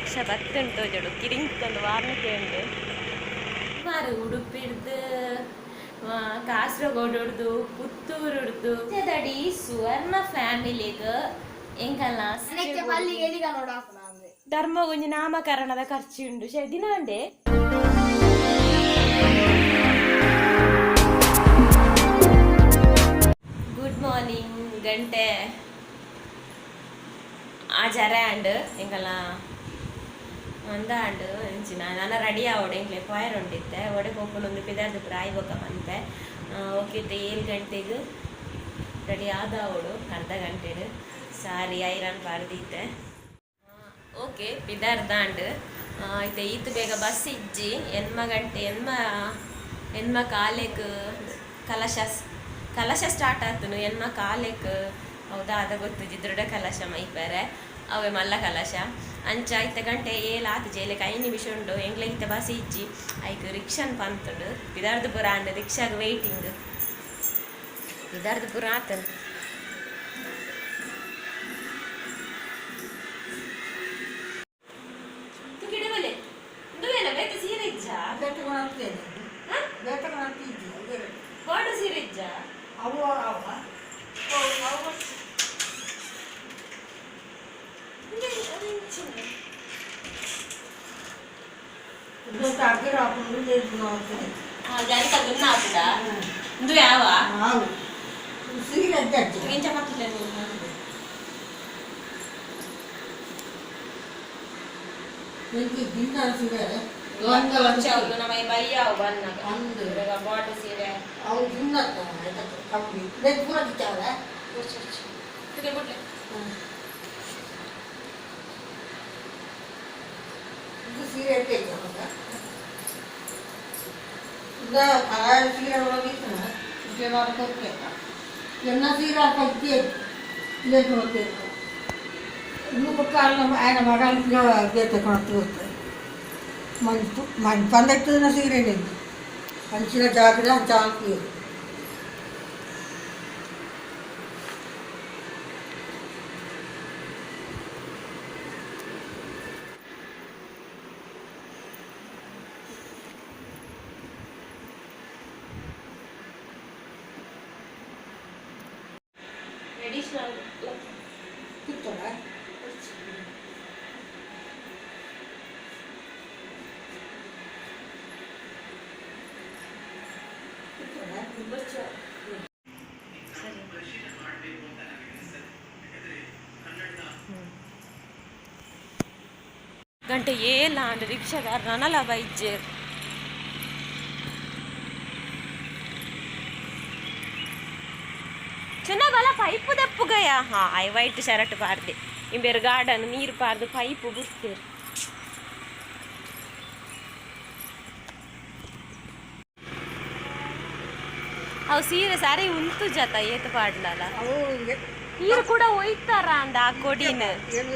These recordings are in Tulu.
ರಿಕ್ಷಾ ಬತ್ತುಂಟು ತೋಜೋಡು ಕಿರಿಂಕ್ತೊಂದು ವಾರ್ನಿಕೆ ಉಂಡು. ಸುಮಾರು ಉಡುಪಿಡ್ದು, ಕಾಸರಗೋಡುಡ್ದು, ಪುತ್ತೂರುಡ್ದು ದಡಿ ಸುವರ್ಣ ಫ್ಯಾಮಿಲಿಗ್ ಎಂಕಲ್ನ ಧರ್ಮಗೊಂಜಿ ನಾಮಕರಣದ ಖರ್ಚು ಉಂಡು ಶೇ ದಿನಾಂಡೆ. Good morning. ಗಂಟೆ ಆಜರೆ ಆಂಡ್. ಎಂಕಲ್ನ ಅಂದ ಆಂಡ್ ಅಂಚಿನ ನನ ರೆಡಿ ಆವೊಡು. ಎಂಕ್ಲೆ ಪೋಯರ್ ಉಂಡಿತ್ತೆ, ಒಡೆ ಪೋಪುನೊಂದು ಪಿದಾರ್ದು ಪೂರ ಆಯಿ ಬೊಕ್ಕ ಪನ್ಪೆ. ಓಕೆ, ಇತ್ತೆ 7 ಗಂಟೆಗ್ ರೆಡಿ ಆದಾವೊಡು. ಅರ್ಧ ಗಂಟೆಡ್ ಸಾರಿ ಐರನ್ ಪಾಡ್ದಿತ್ತೆ. ಓಕೆ, ಪಿದಾರ್ದಾಂಡ್. ಇತ್ತೆ ಈತ್ ಬೇಗ ಬಸ್ ಇಜ್ಜಿ. 8 ಗಂಟೆ, 8:15ಕ್ ಕಲಶ ಕಲಶ ಸ್ಟಾರ್ಟ್ ಆತುನು. 8:15ಕ್ ಹೌದಾ? ಅದ ಗೊತ್ತುಜಿ. ದೃಢ ಕಲಶ ಮೈಪೆರೆ, ಅವೇ ಮಲ್ಲ ಕಲಶ. ಅಂಚ ಇತ್ತೆ ಗಂಟೆ 7 ಆತು, 7ಕ್ಕೆ 5 ನಿಮಿಷ ಉಂಡು. ಎಂಕ್ಲೆ ಇತ್ತೆ ಬಸ್ ಇಜ್ಜಿ. ಐಕ್ ರಿಕ್ಷಾನ್ ಪಂತುಂಡು. ಪಿದಾರ್ದು ಪೂರ ಆಂಡ್. ರಿಕ್ಷಾಗ್ ವೇಟಿಂಗ್. ಪಿದಾರ್ದು ಪೂರ ಆತನು. ತುಕಿಡೆ ಬಲೆ ಇಂದುವೇನ ಬೇತೆ ಸೀರೆ ಇಜ್ಜಾ? ಹಾ? ಬಾರ್ಡರ್ ಸೀರೆ ಇಜ್ಜಾ? ಅವು ಅವ. ಅವು ಅದು ಇಂಚಿನ. ಆ ಜಾರಿಕ ದುನ್ನ ಆಪುಂಡಾ? ಇಂದು ಯಾವ? ಸೀರೆ. ಇಂಚ ಪತ್ತುಲೆ ನೀನು. ಸೀರೆ. ಒಂದು ನಮ್ಮ ಬಯ್ಯಾವು ಬನ್ನಾಗ. ಅಂದು. ಬಾರ್ಡರ್ ಸೀರೆ. ಅವು ಜಿನ್ನ ಕಮ್ಮಿ ಪೂರ ಕಿಚ್ಚಾವೆ. ಬಿಡ್ಲೆ. ಇದು ಸೀರೆ ಇಟ್ಟೈತೆ. ಈಗ ಕಲಾಯ ಸೀರೆ ಒಳಗೆ ಎನ್ನ ಸೀರೆ ಕಟ್ಟಿ ಇದೇ. ಇನ್ನು ಪಕ್ಕ ఆయన ಮಗನ ಬೇತೆ ಕೊಣತ್ತು. ಮಂಚು ಮಂಚಂದೆತ್ತಿನ ಸೀರೆ ಅಂಚಿನ ಜಾತ್ರೆ ಅಂಚ ಹಾಕಿ. ಟ್ರೆಡಿಷನಲ್. ಕಿತ್ತಡ. ಸರಿ. ಗಂಟೆ 7 ಆಂಡ್. ರಿಕ್ಷಾದಾರ್ ನನಲ ಬೈಜೆರ್. ಚಿನ್ನ ಬಲ ಪೈಪು ದೆಪ್ಪುಗಯ. ಹಾ, I white shirt ಪಾರ್ದೆ. ಇಂಬೇರು ಗಾರ್ಡನ್ ನೀರು ಪಾರ್ದು ಪೈಪು ಬುಡ್ತೇರು. ಅವು ಸೀರೆ ಸಾರಿ ಉಂತು ಜತ ಏತು ಪಾಡ್ಲಲ್ಲ. ಅವು. ನೀರು ಕೂಡ ಒಯ್ತಾರ ಅಂದ ಆ ಕೊಡಿನ. ಏನು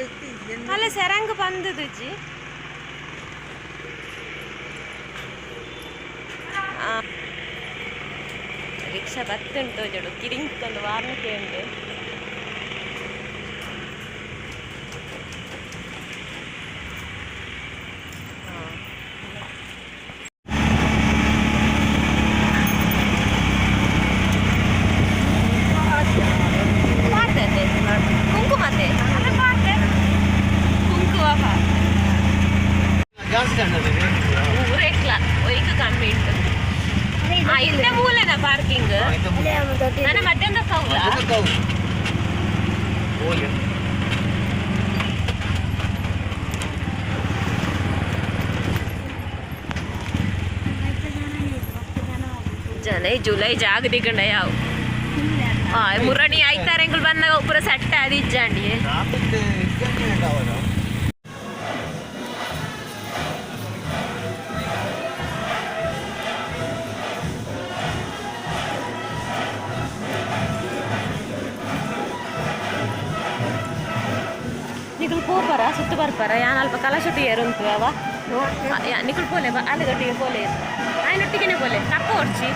ಅಲ್ಲ, ಸೆರಂಗ್ ಬಂದದುಜಿ. ರಿಕ್ಷಾ ಬತ್ತುಂಟು ತೋಜೋಡು. ಕಿರಿಂಕ್ತೊಂದು ವಾರ್ನಿಕೆ ಉಂಡು. ಪಾಡ್ದೆ ಕುಂಕುಮತೆ ಅದೇ ಪಾಡ್ದೆ, ಕುಂಕುಮ ಪಾಡ್ದೆ. ಊರೆಕ್ಲ ಒಯ್ಕ್ ಕಮ್ಮಿ ಉಂಟು. ಇತ್ತೆ ಮೂಲನ ಪಾರ್ಕಿಂಗ್ ನನ್ನ ಮಧ್ಯಾಹ್ನ ಕೌಲ. ಜನ ಜುಲೈ ಜಾಗ ದಿಗಂಡ ಯಾವ ಮುರಣಿ ಐತಾರೆಂಗುಲ್ ಬಂದಾಗ ಪೂರ ಸೆಟ್ ಅದು ಇಜ್ಜಾಂಡಿ. ನಿಕುಲು ಪೋಪರ ಸುತ್ತು ಬರ್ಪರ. ಯಾನ್ ಅಲ್ಪ ಕಲಶೊಟ್ಟಿಗೆ ಏರುಂತು ಅವ. ನಿಕುಲು ಪೋಲೆ ಅಲ್ಲದೊಟ್ಟಿಗೆ ಪೋಲೆ, ಆಯ್ನೊಟ್ಟಿಗೆನೆ ಪೋಲೆ. ತಕ್ಕ ಹೊಡ್ಚಿ.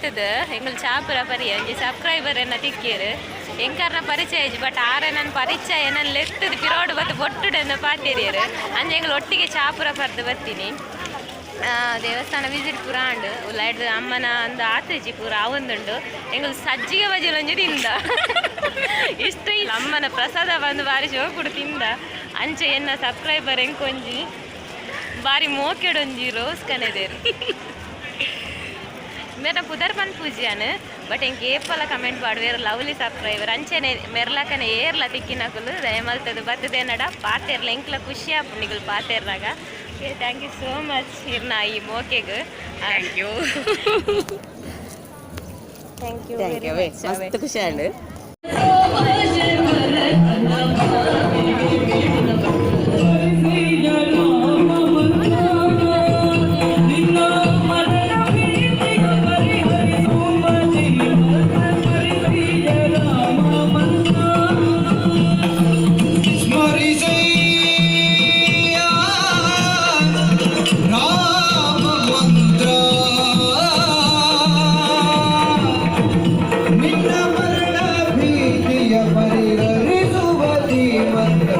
ಬತ್ತದ ಎಂಗುಲ್ ಚಾಪುರ ಪರಿ ಒಂಜಿ ಸಬ್ಸ್ಕ್ರೈಬರ್ ಎನ್ನ ತಿಕ್ಕೇರು ಎಂಕರ್ನ ಪರಿಚಯ ಇಜ್ಜಿ ಬಟ್ ಆರೆ ನನ್ನ ಪರಿಚಯ ನನ್ನ ಲೆತ್ತದ ಪಿರೋಡು ಬತ್ತು ಬೊಟ್ಟುಡೆಂದು ಪಾತೇರಿಯರು ಅಂಚೆ ಎಂಗುಲ್ ಒಟ್ಟಿಗೆ ಚಾಪುರ ಪರ್ದು ಬತ್ತೀನಿ. ದೇವಸ್ಥಾನ ವಿಸಿಟ್ ಪೂರ ಆಂಡ್ ಉಲಾಯ್ಡ್ ಅಮ್ಮನ ಅಂದ ಆತೇಜಿ ಪೂರ ಆವೊಂದುಂಡು. ಎಂಗುಲ್ ಸಜ್ಜಿಗೆ ಬಜಿಲ್ ಒಂಜಿ ತಿಂದ ಇಷ್ಟ ಇಲ್ಲ ಅಮ್ಮನ ಪ್ರಸಾದ ಬಂದು ಬಾರಿ ಶೋಕುಡು ತಿಂದ. ಅಂಚೆ ಎನ್ನ ಸಬ್ಸ್ಕ್ರೈಬರ್ ಎಂಕೊಂಜಿ ಬಾರಿ ಮೋಕೆಡೊಂಜಿ ರೋಸ್ ಕನೆದೇರು. ಮೇರ ಪುದರ್ ಪನ್ ಪೂಜ್ಯಾನ್ ಬಟ್ ಎಂಕ್ ಏಪಲ ಕಮೆಂಟ್ ಪಾಡುವೇರು ಲವ್ಲಿ ಸಬ್ಸ್ಕ್ರೈಬರ್. ಅಂಚೆನೆ ಮೆರ್ಲಕನೆ ಏರ್ಲ ತಿಕ್ಕಿನಕುಲು ದಯಮಲ್ತದು ಬತ್ತದೇನಡ ಪಾತೆರ್ಲ ಎಂಕ್ಲ ಖುಷಿ ಆಪುಂಡು ನಿಗುಲು ಪಾತೆರ್ನಾಗ. Okay, thank you so much ಇರ್ನ ಈ ಮೋಕೆಗ್. Thank you. Thank you. Thank you. ಮಸ್ತ್ ಖುಷಿ ಆಂಡ್. ಸ್ಮರಿಸಯ್ಯ ರಾಮ ಮಂತ್ರ ನಿನ್ನ ಮರಣ ಭೀತಿಯ ಪರಿಹರಿಸುವ ಮಂತ್ರ.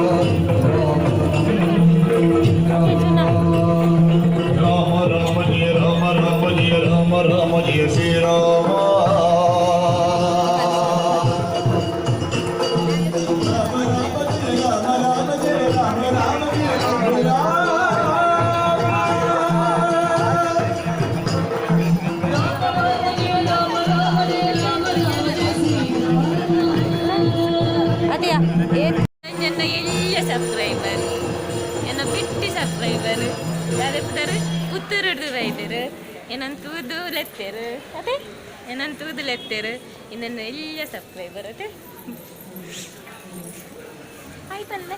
ರಾಮ ರಾಮ ಜಯ ರಾಮ ರಾಮ ಜಯ ರಾಮ ರಾಮ ಜಯ ಶ್ರೀರಾಮ. ರಾಮ ರಾಮ ಜಯ ರಾಮ ರಾಮ ಜಯ ರಾಮ ರಾಮ. ಅದೇ ಎನ್ನ ಎಲ್ಲ ಸಬ್ಸ್ಕ್ರೈಬರ್, ಎನ್ನ ಬಿಟ್ಟಿ ಸಬ್ಸ್ಕ್ರೈಬರ್ ಯಾರೆಪ್ತಾರೆ ಪುತ್ತೂರು ಹಿಡ್ದು ಬೈದರು ಏನನ್ ತೂದು ಲೆತ್ತೇರು. ಅದೇ ಏನನ್ ತೂದು ಲೆತ್ತೇರು ಇನ್ನನ್ನು ಎಲ್ಲ ಸಬ್ಸ್ಕ್ರೈಬರ್. ಅದೇ ಹಾಯ್ ಪಲ್ಲೆ.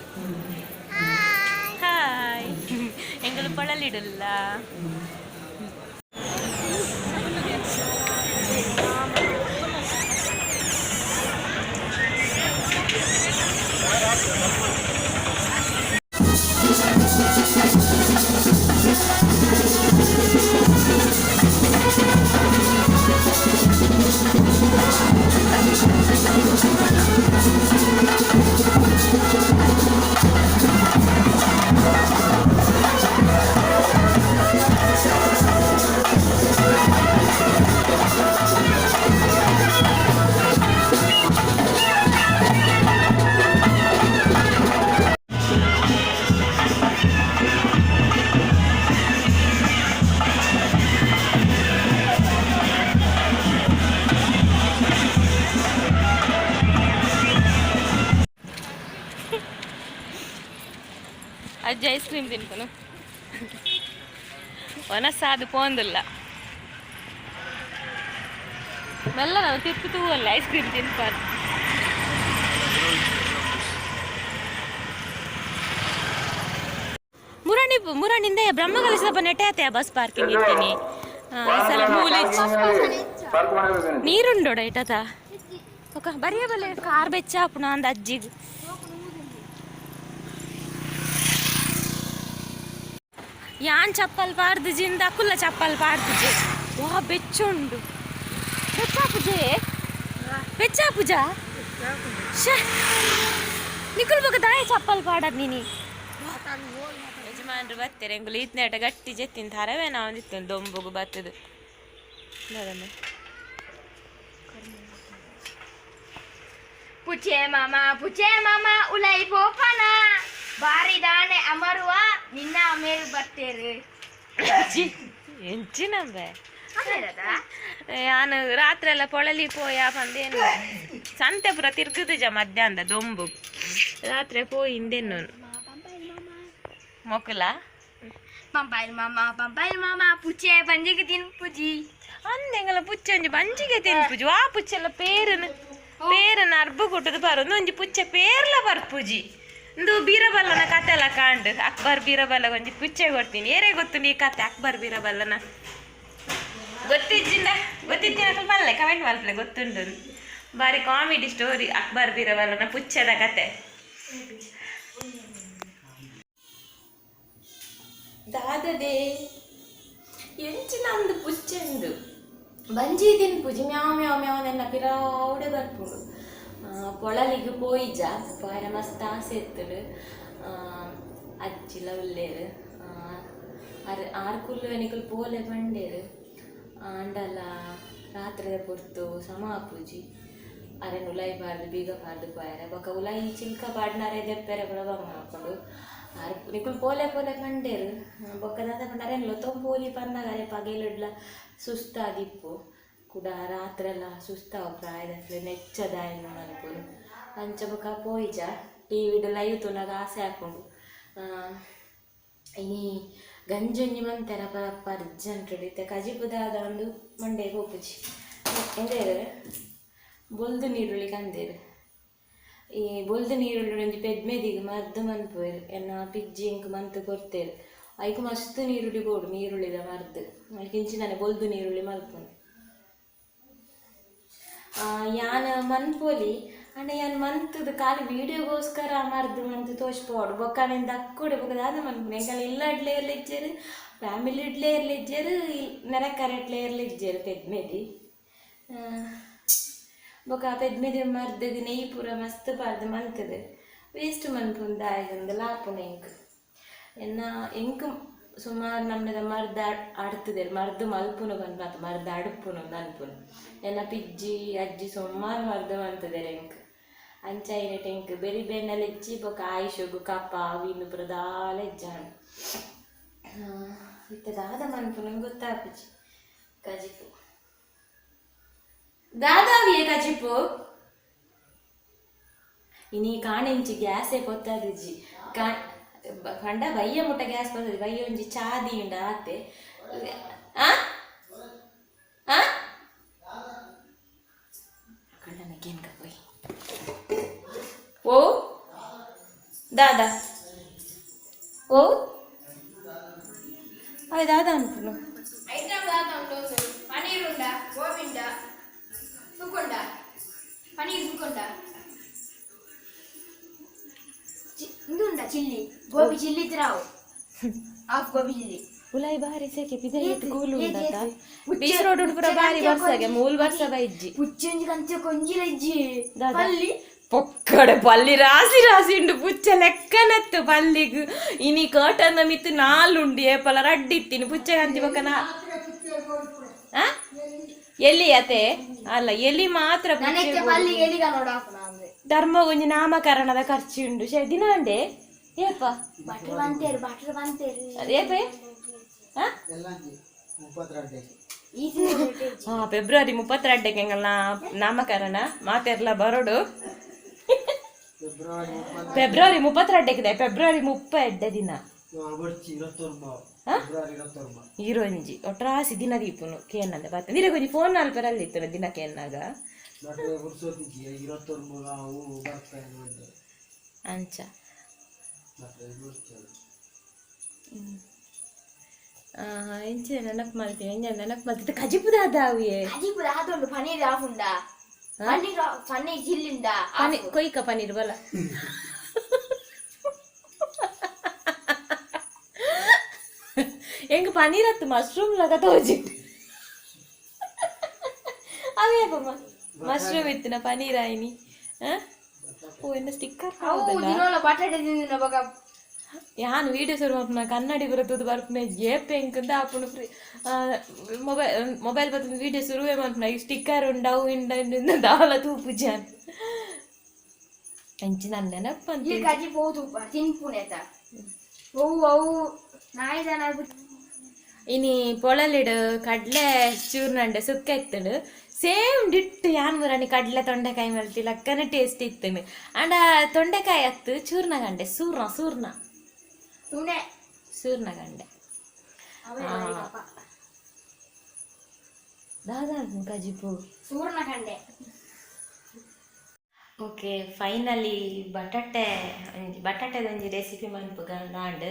ಹಾಯ್. ಎಂಗಳು ಪೊಳಲಿಡಲ್ಲ. ಅಜ್ಜ ಐಸ್ ಕ್ರೀಮ್ ತಿನ್ಪನು ಒನಸಾದು ಪೋಂದುಲ್ಲ ಮೆಲ್ಲ ನಾವು ತಿಪ್ಪು ತೂವಲ್ಲ ಐಸ್ ಕ್ರೀಮ್ ತಿನ್ಪಾರು. ಮುರಾಣಿ ಮುರಾಣಿಂದ ಬ್ರಹ್ಮಕಲಶದ ನೆಟ್ಟೆ ಆತೆ ಬಸ್ ಪಾರ್ಕಿಂಗ್ ಇರ್ತೀನಿ. ಈ ಸಲ ಮೂಲೆ ನೀರುಂಡೋಡ ಇಟತ ఒక ಬರಿಯ ಬಲೆ ಕಾರ್ ಬೆಚ್ಚ ಅಪ್ಪಣ ಅಂದ ಅಜ್ಜಿಗ್. ಯಾನ್ ಚಪ್ಪಲ್ ಪಾಡ್ದು ಜಿಂದ ಅಕುಲ್ಲ ಚಪ್ಪಲ್ ಪಾಡ್ದುಜೆ. ವಾ ಬೆಚ್ಚುಂಡು, ಬೆಚ್ಚಾಪುಜೆ ಬೆಚ್ಚಾಪುಜ. ಶ್ಯೆ ನಿಕುಲ್ ಬೊಕ ದಾಯ ಚಪ್ಪಲ್ ಪಾಡದ್ ನೀನಿ. ಯಜಮಾನ್ರು ಬತ್ತಾರೆ ಎಂಗುಲು ಈತ್ನೇಟ ಗಟ್ಟಿ ಜೆತ್ತಿನ ತರವೇ ನಾವು ಇತ್ತು ದೊಂಬುಗು ಬತ್ತದು ನೋಡಮ್ಮ. ಪುಚೆ ಮಾಮ ಪುಚೆ ಮಾಮ ಉಲೈ ಪೋಪನ ಬಾರಿ ದಾನೆ ಅಮರುವ ನಿನ್ನ ಮೇಲ್ ಬರ್ತೇರು. ಎಂಚಿನಂಬೆ ಯಾನು ರಾತ್ರಿ ಎಲ್ಲ ಪೊಳಲಿ ಪೋಯ ಪಂದೇನು ಸಂತೆ ಪೂರ ತಿರ್ಗುದುಜ ಮಧ್ಯಾಹ್ನದ ದೊಂಬು ರಾತ್ರಿ ಪೋಯಿ ಇಂದೆನ್ನು ಮೊಕುಲ. ಪಂಪಾಯಿಲ್ ಮಾಮ ಪಂಪಾಯಿಲ್ ಮಾಮ ಪುಚೆ ಬಂಜಿಗೆ ತಿನ್ ಪುಜಿ. ಅಂದೆಂಗಲ ಪುಚ್ಚೆ ಒಂಜಿ ಬಂಜಿಗೆ ತಿನ್ಪುಜಿ. ವಾ ಪುಚ್ಚೆಲ್ಲ ಪೇರನ್ ಪೇರನ್ ಅರ್ಬು ಕೊಟ್ಟದು ಬರೋದು ಒಂಜಿ ಪುಚ್ಚೆ ಪೇರ್ಲ ಬರ್ಪುಜಿ. ಇಂದು ಬೀರಬಲ್ಲನ ಕತೆ ಎಲ್ಲ ಕಾಂಡು ಅಕ್ಬರ್ ಬೀರಬಲ್ಲ ಒಂಜಿ ಪುಚ್ಚೆ ಕೊಡ್ತೀನಿ. ಏರೇ ಗೊತ್ತು ಈ ಕತೆ ಅಕ್ಬರ್ ಬೀರಬಲ್ಲನ? ಗೊತ್ತಿಜ್ಜಿಂದ ಗೊತ್ತಿದ್ದಿನ ಸ್ವಲ್ಪ ಅಲ್ಲೇ ಕಮೆಂಟ್ ಮಲ್ಪಲೆ ಗೊತ್ತುಂಟು. ಬಾರಿ ಕಾಮಿಡಿ ಸ್ಟೋರಿ ಅಕ್ಬರ್ ಬೀರಬಲ್ಲನ ಪುಚ್ಚೆದ ಕತೆ. ದಾದದೆ ಎಂಚಿನ ಅಂದು ಪುಚ್ಚೆಂದು. ಬಂಜಿ ತಿನ್ಪುಜಿ ಮ್ಯಾವ್ ಮ್ಯಾವ್ ಮ್ಯಾವ್ ನೆನ್ನ ಪಿರಾವುಡೆ ಬರ್ಪುಂಡು. ಪೊಳಲಿಗ್ ಪೋಯಿಜ ಪೋಯರ ಮಸ್ತ್ ಆಸೆ ಇತ್ತುಂಡು. ಅಜ್ಜಿಲ ಉಲ್ಲೇರು ಅರ್ ಆರ್ ಕುಲ್ಲು ನಿಕುಲು ಪೋಲೆ ಪಂಡೇರು ಆಂಡಲ ರಾತ್ರಿದ ಪೊರ್ತು ಸಮ ಆಪುಜಿ ಅರೆನ್ ಉಲಾಯಿ ಪಾಡ್ದು ಬೀಗ ಪಾಡ್ದು ಪೋಯರೆ ಬೊಕ ಉಲಾಯಿ ಚಿಲ್ಕ ಪಾಡ್ನಾರೆ ದೆಪ್ಪೆರೆ ಪೂರ ಬಂಗ ಆಪುಂಡು. ಆರ್ ನಿಕುಲು ಪೋಲೆ ಪೋಲೆ ಪಂಡೇರು ಬೊಕ್ಕ ದಾದ ಪಂಡ ಅರೆನ್ ಲೊತೊಂದು ಪೋಲಿ ಪನ್ನಾಗ ಅರೆ ಪಗೆಲುಡ್ಲ ಸುಸ್ತಾದಿಪ್ಪು ಕುಡ ರಾತ್ರೆಲ್ಲ ಸುಸ್ತಾವು ಪ್ರಾಯದಕ್ಲೆ ನೆಚ್ಚದಾಯನ ಮನ್ಪುನು ಅಂಚ ಬೊಕ ಪೋಯಿಜ ಟಿವಿಡ್ ಲೈವ್ ತೂನಗ ಆಸೆ ಆಪುಂಡು. ಇನಿ ಗಂಜೊಂಜಿ ಮಂತೆರ ಪರಪ್ಪ ಅರ್ಜೆಂಟ್ ಇತ್ತೆ ಕಜಿಪು ದಾದ ಒಂದು ಮಂಡೆಗ್ ಪೋಪುಜಿ ಎಂದೇರು ಬೊಲ್ದು ನೀರುಳ್ಳಿ ಕಂದೇರು. ಈ ಬೊಲ್ದು ನೀರುಳ್ಳಿ ಒಂಜಿ ಪೆದ್ಮೆದಿಗ್ ಮರ್ದ್ ಮನ್ಪುವೆರ್ ಎನ್ನ ಪಿಜ್ಜಿ ಎಂಕ್ ಮಂತ್ ಕೊರ್ತೇರು ಐಕ್ ಮಸ್ತ್ ನೀರುಳ್ಳಿ ಬೋಡು ನೀರುಳ್ಳಿದ ಮರ್ದ್ ಐಕ್ ಇಂಚಿನನೆ ಬೊಲ್ದು ನೀರುಳ್ಳಿ ಮಲ್ಪುನು. ಯಾನ್ ಮನ್ಪೊಲಿ ಅಂಡ ಯಾನ್ ಮಂತುದು ಖಾಲಿ ವೀಡಿಯೋಗೋಸ್ಕರ ಮರ್ದ್ ಮಂತ್ ತೋಜ್ಪೋಡು ಬೊಕ್ಕ ಅವೆನ್ ದಕ್ಕೊಡು ಬೊಕ್ಕ ದಾದ ಮನ್ಪುನು ಎಂಕಲ್ನ ಇಲ್ಲಡ್ಲೆ ಇರ್ಲಿಜ್ಜೆರ್ ಫ್ಯಾಮಿಲಿ ಇಡ್ಲೆ ಇರ್ಲಿಜ್ಜೆರ್ ನೆರೆಕರೆಟ್ಲೆ ಇರ್ಲಿಜ್ಜೆರ್ ಪೆದ್ಮೆದಿ. ಬೊಕ್ಕ ಪೆದ್ಮೆದಿ ಮರ್ದಗ್ ನೆಯ್ ಪೂರ ಮಸ್ತ್ ಪಾಡ್ದ್ ಮಂತುದು ವೇಸ್ಟ್ ಮನ್ಪುನು ದಾಯೆಗಂದ್ ಲಾಪುನು ಎಂಕ್. ಎನ್ನ ಎಂಕ್ ಸುಮಾರು ನಮ್ನೆದ ಮರ್ದ್ ಅಡ್ತುದೆರ್ ಮರ್ದ್ ಮಲ್ಪುನು ಪನ್ಪತ ಮರ್ದ್ ಅಡ್ಪುನು ಅಂದ್ ಅನ್ಪುನು. ಎನ್ನ ಪಿಜ್ಜಿ ಅಜ್ಜಿ ಸುಮಾರು ಮರ್ದ್ ಮಂತುದೆರ್ ಎಂಕ್. ಅಂಚ ಐನೆಟ್ ಎಂಕ್ ಬೆರಿ ಬೇನೆಲ ಇಜ್ಜಿ ಬೊಕ್ಕ ಆಯುಷಗು ಕಫ ಅವು ಇಂದು ಪೂರ ದಾಲ ಇಜ್ಜಾಂಡ್. ಇತ್ತೆ ದಾದ ಮನ್ಪುನು ಗೊತ್ತಾಪುಜಿ. ಕಜಿಪು ದಾದಾವಿಯೇ ಕಜಿಪು ಇನಿ ಕಾಣಿಂಚಿ ಗ್ಯಾಸೇ ಪೊತ್ತದಿಜ್ಜಿ ಪಂಡ ಬಯ್ಯ ಮುಟ್ಟ ಗ್ಯಾಸ್ ಪೊತ್ತದಿ ಬಯ್ಯ ಒಂಜಿ ಚಾ ದೀಂಡ ಆತೆ. ಆ ಆ ಕಂಡನ ಕೇನ್ಕ ಪೋಯಿ ಓ ದಾದಾ ಓ ಅಯ್ ದಾದಾ ಅನ್ಪುನು ಐಟಮ್ ದಾದ ಉಂಡು ಪನೀರ್ ಉಂಡ ಗೋಬಿಂಡ ಸುಕೊಂಡ ಪನೀರ್ ಸುಕೊಂಡ ಇಂದು ಉಂಡ ಚಿಲ್ಲಿ ಗೋಬಿ ಚಿಲ್ಲಿ ಇತ್ತಿರಾವು ಹಾಫ್ ಗೋಬಿ ಚಿಲ್ಲಿ ಉಲಾಯಿ ಬಾರಿ ಸೆಕೆ ಪಿದೈ ಕೂಲು ಉಂಡತ ಬೀಸ್ ರೋಡ್ ಪೂರ ಬಾರಿ ಬರ್ಸಗೆ ಮೂಲ್ ಬರ್ಸ ಬೈಜ್ಜಿ ಪುಚ್ಚೊಂಜಿ ಕಂಚ ಕೊಂಜಿಲ ಇಜ್ಜಿ ದಾದ? ಪಲ್ಲಿ ಪೊಕ್ಕಡೆ ಪಲ್ಲಿ ರಾಸಿ ರಾಸಿ ಉಂಡು ಪುಚ್ಚ ಲೆಕ್ಕನತ್ತು ಪಲ್ಲಿಗ್ ಇನಿ ಕರ್ಟನ್ ಮಿತ್ತು ನಾಲುಂಡು ಏಪಲ ರಡ್ಡಿತ್ತಿನಿ ಪುಚ್ಚ ಕಂತಿ ಬೊಕ್ಕ ನಾ ಆ? ಎಲ್ಲಿ ಅತೆ ಅಲ್ಲ ಎಲಿ ಮಾತ್ರ ಪುಚ್ಚೆ ನನಕ್ಕೆ ಪಲ್ಲಿ ಎಲಿಗ ನೋಡ ಅಂದ್ರೆ ಧರ್ಮಗೊಂಜಿ ನಾಮಕರಣದ ಖರ್ಚು ಉಂಡು ಶೇ ದಿನ ಅಂಡೆ ಏಪ ಬಟ್ರ್ ಬಂತೇರು ಬಟ್ರ್ ಬಂತೇರು ಏಪೆ ಆ? ಹಾ ಫೆಬ್ರವರಿ 32ಕ್ಕೆ ಎಂಗಲ್ನ ನಾಮಕರಣ ಮಾತೆರ್ಲ ಬರೋಡು. ಫೆಬ್ರವರಿ 32ಕ್ಕೆ ಫೆಬ್ರವರಿ 30 ದಿನ ಈರೊಂಜಿ ಒಟ್ರಾಸಿ ದಿನ ದೀಪುನು ಕೇನಂದೆ ಬತ್ತೆ ನೀರೆ ಕೊಂಜಿ ಫೋನ್ ಅಲ್ಪರಲ್ಲಿ ಇತ್ತು ದಿನ ಕೇನ್ನಾಗ ಅಂಚ. ಎಂಚ ನೆನಪು ಮಲ್ತೀನಿ ಎಂಜ ನೆನಪು ಮಲ್ತಿತ್ತು ಕಜಿಪು ದಾದಾವಿಯೇ ಕಜಿಪು ದಾದ ಉಂಡು ಪನೀರ್ ಆಫ್ ಉಂಡ ಪನ್ನೀರ್ ಪನ್ನೀರ್ ಚಿಲ್ಲಿ ಉಂಡ ಪನೀರ್ ಕೊಯ್ಕ ಪನೀರ್ ಬಲ ಎಂಕ್ ಪನೀರ್ ಅತ್ತು ಮಶ್ರೂಮ್ ಲಗ ತೋಜಿಟ್ಟು ಅವೇ ಬಮ್ಮ ಮಶ್ರೂಮ್ ಇತ್ತಿನ ಪನೀರ್ ಆಯ್ನಿ. ಓ ಎನ್ನ ಸ್ಟಿಕ್ಕರ್ ಅವು ದಿನೋಲ ಬಟಾಟೆ ತಿಂದಿನ ಬೊಕ ಯಾನ್ ವೀಡಿಯೋ ಶುರು ಮಲ್ಪುನ ಕನ್ನಡಿ ಪೂರ ತೂದು ಬರ್ಪುನ ಏಪ ಎಂಕಂದ ಆಪುಂಡು ಫ್ರೀ ಮೊಬೈಲ್ ಮೊಬೈಲ್ ಬತ್ತುಂದು ವೀಡಿಯೋ ಶುರುವೇ ಮಲ್ಪುನ ಈ ಸ್ಟಿಕ್ಕರ್ ಉಂಡು ಅವು ಉಂಡು ಇಂದು ದಾಲ ತೂಪುಜಾನ್ ಅಂಚ ನನ್ ನೆನಪು ಈ ಅಂತ ಕಜಿಪು ತೂಪ ತಿನ್ಪುನೇತ ಅವು ಅವು ನಾಯಿದನ ಇನಿ ಪೊಳಲಿಡು ಕಡ್ಲೆ ಚೂರ್ನಂಡೆ ಸುಕ್ಕ ಇತ್ತುಂಡು ಸೇಮ್ ಡಿಟ್ಟು ಯಾನ್ ಮುರಾಣಿ ಕಡ್ಲೆ ತೊಂಡೆಕಾಯಿ ಮಲ್ತಿ ಲಕ್ಕನೆ ಟೇಸ್ಟ್ ಇತ್ತುಂಡು. ಅಂಡ ತೊಂಡೆಕಾಯಿ ಅತ್ತು ಚೂರ್ಣ ಗಂಡೆ ಸೂರ್ಣ ಸೂರ್ಣ ತುಣೆ ಸೂರ್ಣ ಗಂಡೆ ದಾದಾ ಕಜಿಪು ಸೂರ್ಣ ಕಂಡೆ. ಓಕೆ ಫೈನಲಿ ಬಟಾಟೆ ಒಂಜಿ ಬಟಾಟೆದ ಒಂಜಿ ರೆಸಿಪಿ ಮನ್ಪುಗ ದಾಂಡ್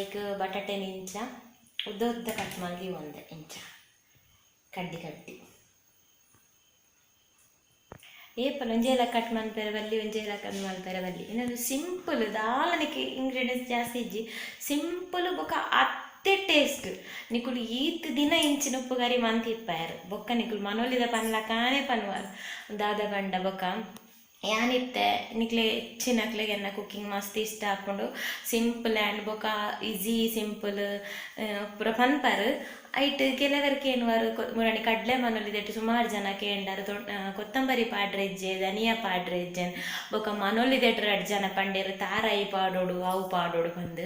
ಐಕ್ ಬಟಾಟೆ ಇಂಚ ಉದ್ದ ಉದ್ದ ಕಟ್ ಮಲ್ದಿ ಒಂದೆ ಇಂಚ ಕಡ್ಡಿ ಕಡ್ಡಿ ಏಪಲ ಒಂಜೇಲ ಕಟ್ ಮನ್ಪೆರೆ ಬಲ್ಲಿ ಒಂಜೇಲ ಕಟ್ ಮನ್ಪೆರೆ ಬಲ್ಲಿ. ಇನ್ನೊಂದು ಸಿಂಪಲ್ ದಾಲನಿಕೆ ಇಂಗ್ರೀಡಿಯೆಂಟ್ಸ್ ಜಾಸ್ತಿ ಇಜ್ಜಿ ಸಿಂಪಲ್ ಬೊಕ ಅತ್ತೆ ಟೇಸ್ಟ್ ನಿಕುಲು ಈತ್ ದಿನ ಇಂಚಿನ ಉಪ್ಪುಗರಿ ಮಂತಿಪ್ಪಾಯರು ಬೊಕ್ಕ ನಿಕುಲು ಮನೋಲಿದ ಪನ್ಲಕಾನೆ ಪನ್ವಾರ್ ದಾದ ಪಂಡ ಬೊಕ್ಕ ಯಾನಿತ್ತೆ ನಿಕ್ಲೆ ಹೆಚ್ಚಿನಕ್ಲೆಗ್ ಎನ್ನ ಕುಕ್ಕಿಂಗ್ ಮಸ್ತ್ ಇಷ್ಟ ಆಪುಂಡು ಸಿಂಪಲ್ ಆ್ಯಂಡ್ ಬೊಕ ಈಸಿ ಸಿಂಪಲ್ ಪೂರ ಪನ್ಪರ್ ಐಟ್ ಕೆಲವರ್ ಕೇನುವರು ಮುರಣಿ ಕಡ್ಲೆ ಮನೊಲಿದೆಟ್ ಸುಮಾರು ಜನ ಕೇಂಡರ್ ಕೊತ್ತಂಬರಿ ಪಾಡ್ರೆ ಇಜ್ಜೆ ಧನಿಯಾ ಪಾಡ್ರೆ ಇಜ್ಜೆ ಬೊಕ ಮನೊಲಿದೆಟ್ ರಡ್ಡ್ ಜನ ಪಂಡೆರ್ ತಾರಾಯಿ ಪಾಡೋಡು ಅವು ಪಾಡೋಡು ಪಂದ್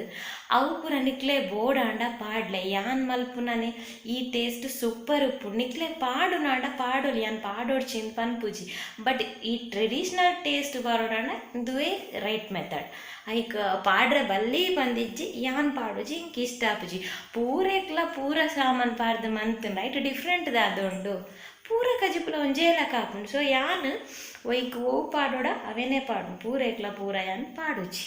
ಅವು ಪೂರ ನಿಕ್ಲೆ ಬೋಡಾಂಡ ಪಾಡ್ಲೆ ಯಾನ್ ಮಲ್ಪುನನೆ ಈ ಟೇಸ್ಟ್ ಸೂಪರ್ ಉಪ್ಪು ನಿಕ್ಲೆ ಪಾಡುನಾಂಡ ಪಾಡೊಲಿ ಯಾನ್ ಪಾಡೊಡ್ಚಿಂದ್ ಪನ್ಪುಜಿ ಬಟ್ ಈ ಟ್ರೆಡಿಷ್ನಲ್ ಟೇಸ್ಟ್ ಬರೋಡಾಂಡ ಇಂದುವೇ ರೈಟ್ ಮೆಥಡ್ ಐಕ್ ಪಾಡ್ರೆ ಬಲ್ಲಿ ಪಂದಿಜ್ಜಿ ಯಾನ್ ಪಾಡುಜಿ ಇಂಕ್ ಇಷ್ಟ ಆಪುಜಿ ಪೂರೆಕ್ಲ ಪೂರ ಸಾಮಾನ್ ಪಾಡ್ದ್ ಮಂತ್ಂಡ ಐಟ್ ಡಿಫ್ರೆಂಟ್ ದಾದ ಉಂಡು ಪೂರ ಕಜಿಪುಲ ಒಂಜೇ ಲೆಕ್ಕ ಆಪುಂಡು ಸೊ ಯಾನ್ ಒಯ್ಕ್ ಒವು ಪಾಡೋಡ ಅವೇನೇ ಪಾಡು ಪೂರೆಕ್ಲ ಪೂರ ಯಾನ್ ಪಾಡುಜಿ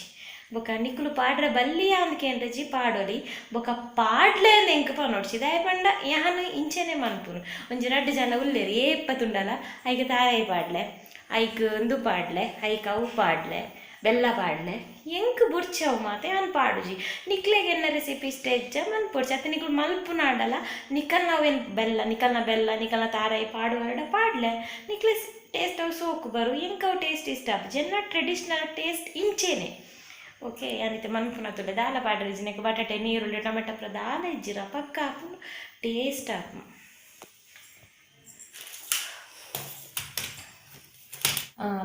ಬೊಕ ನಿಕುಲು ಪಾಡ್ರೆ ಬಲ್ಲಿ ಅಂದ್ ಕೇಂದ್ರಜಿ ಪಾಡೊಲಿ ಬೊಕ ಪಾಡ್ಲೆ ಅಂದ್ ಎಂಕ್ ಪನೊಡ್ಚಿ ದಾಯೆ ಪಂಡ ಯಾನ್ ಇಂಚೆನೆ ಮನ್ಪುನು ಒಂಜಿ ರಡ್ಡ್ ಜನ ಉಲ್ಲೆರ್ ಏಪ ತೂಂಡಲ ಐಕ್ ತಾರಾಯಿ ಪಾಡ್ಲೆ ಐಕ್ ಉಂದು ಪಾಡ್ಲೆ ಐಕ್ ಅವು ಪಾಡ್ಲೆ ಬೆಲ್ಲ ಪಾಡ್ಲೆ ಎಂಕ್ ಬೊಡ್ಚಿ ಅವು ಮಾತ ಯಾನ್ ಪಾಡುಜಿ ನಿಕ್ಲೆಗ್ ಎನ್ನ ರೆಸಿಪಿ ಇಷ್ಟ ಇಜ್ಜ ಮನ್ಪೊಡ್ಚಿ ಅತ್ತ ನಿಕುಲು ಮಲ್ಪುನಾಂಡಲ ನಿಕಲ್ನ ಅವೇನ್ ಬೆಲ್ಲ ನಿಕಲ್ನ ಬೆಲ್ಲ ನಿಕಲ್ನ ತಾರಾಯಿ ಪಾಡುವಾಡ ಪಾಡ್ಲೆ ನಿಕ್ಲೆ ಟೇಸ್ಟ್ ಅವು ಸೋಕು ಬರು ಎಂಕ್ ಅವು ಟೇಸ್ಟ್ ಇಷ್ಟ ಆಪುಜಿ ಎನ್ನ ಟ್ರೆಡಿಷ್ನಲ್ ಟೇಸ್ಟ್ ಇಂಚೆನೆ ಓಕೆ ಯಾನಿತ್ತೆ ಮನ್ಪುನ ತುಲೆ ದಾಲ ಪಾಡ್ರೆ ಇಜ್ಜಿ ನೆಕ್ ಬಟಾಟೆ ನೀರುಳ್ಳಿ ಟೊಮೆಟೊ ಪೂರ ದಾಲ ಇಜ್ಜಿರ ಪಕ್ಕ ಆಪುಂಡು ಟೇಸ್ಟ್ ಆಪುಂಡು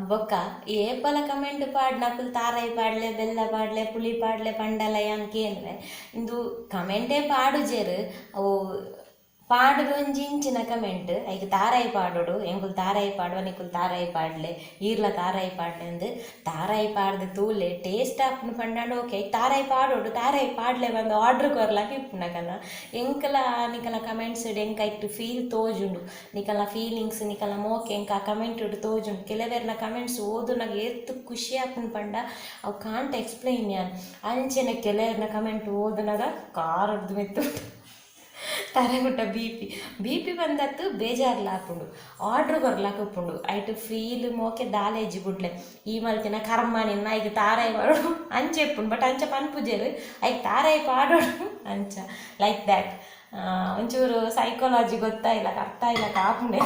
ಬೊಕ್ಕ ಏಪಲ ಕಮೆಂಟ್ ಪಾಡ್ನಕುಲು ತಾರಾಯಿ ಪಾಡ್ಲೆ ಬೆಲ್ಲ ಪಾಡ್ಲೆ ಪುಳಿ ಪಾಡ್ಲೆ ಪಂಡಲ ಯಾನ್ ಕೇನ್ವೆ ಇಂದು ಕಮೆಂಟೇ ಪಾಡುಜೆರ್ ಅವು ಪಾಡುದು ಒಂಜಿ ಇಂಚಿನ ಕಮೆಂಟ್ ಐಕ್ ತಾರಾಯಿ ಪಾಡೊಡು ಎಂಕುಲು ತಾರಾಯಿ ಪಾಡುವ ನಿಕುಲು ತಾರಾಯಿ ಪಾಡ್ಲೆ ಈರ್ಲ ತಾರಾಯಿ ಪಾಡ್ಲೆ ಅಂದ್ ತಾರಾಯಿ ಪಾಡ್ದ್ ತೂಲೆ ಟೇಸ್ಟ್ ಆಪುಂಡು ಪಂಡಾಂಡ ಓಕೆ ಐಕ್ ತಾರಾಯಿ ಪಾಡೊಡು ತಾರಾಯಿ ಪಾಡ್ಲೆ ಪಂದ್ ಆರ್ಡರ್ ಕೊರ್ಲಾಕ ಇಪ್ಪುನಕಲ್ನ ಎಂಕಲ ನಿಕಲ್ನ ಕಮೆಂಟ್ಸ್ ಎಂಕ್ ಐಟ್ ಫೀಲ್ ತೋಜುಂಡು ನಿಕಲ್ನ ಫೀಲಿಂಗ್ಸ್ ನಿಕಲ್ನ ಮೋಕೆ ಎಂಕ್ ಆ ಕಮೆಂಟ್ ತೋಜುಂಡು ಕೆಲವೆರ್ನ ಕಮೆಂಟ್ಸ್ ಓದುನಗ ಏತ್ ಖುಷಿ ಆಪುಂಡು ಪಂಡ ಅವು ಕಾಂಟ್ ಎಕ್ಸ್ಪ್ಲೈನ್ ಯಾನ್ ಅಂಚೆನೆ ಕೆಲವೆರ್ನ ಕಮೆಂಟ್ ಓದುನಗ ಕಾರಡ್ದು ಮಿತ್ತ್ ತರೆಗುಟ್ಟ ಬಿ ಪಿ ಬಿ ಪಿ ಬಂದತ್ತು ಬೇಜಾರ್ಲ ಆಪುಂಡು ಆರ್ಡ್ರ್ ಕೊರ್ಲಾಕ ಉಪ್ಪುಂಡು ಐಟ್ ಫೀಲ್ ಮೋಕೆ ದಾಲ ಇಜ್ಜಿ ಬುಡ್ಲೆ ಈ ಮಲ್ತಿನ ಕರ್ಮ ನಿನ್ನ ಐಕ್ ತಾರಾಯಿ ಪಾಡೋಡು ಅಂಚ ಇಪ್ಪುಂಡು ಬಟ್ ಅಂಚ ಪನ್ಪುಜೆರ್ ಐಕ್ ತಾರಾಯಿ ಪಾಡೋಡು ಅಂಚ ಲೈಕ್ that ಒಂಚೂರು ಸೈಕಾಲಜಿ ಗೊತ್ತಾಯಿಲ್ಲ ಅರ್ಥ ಇಲ್ಲ ಆಪುಂಡೆ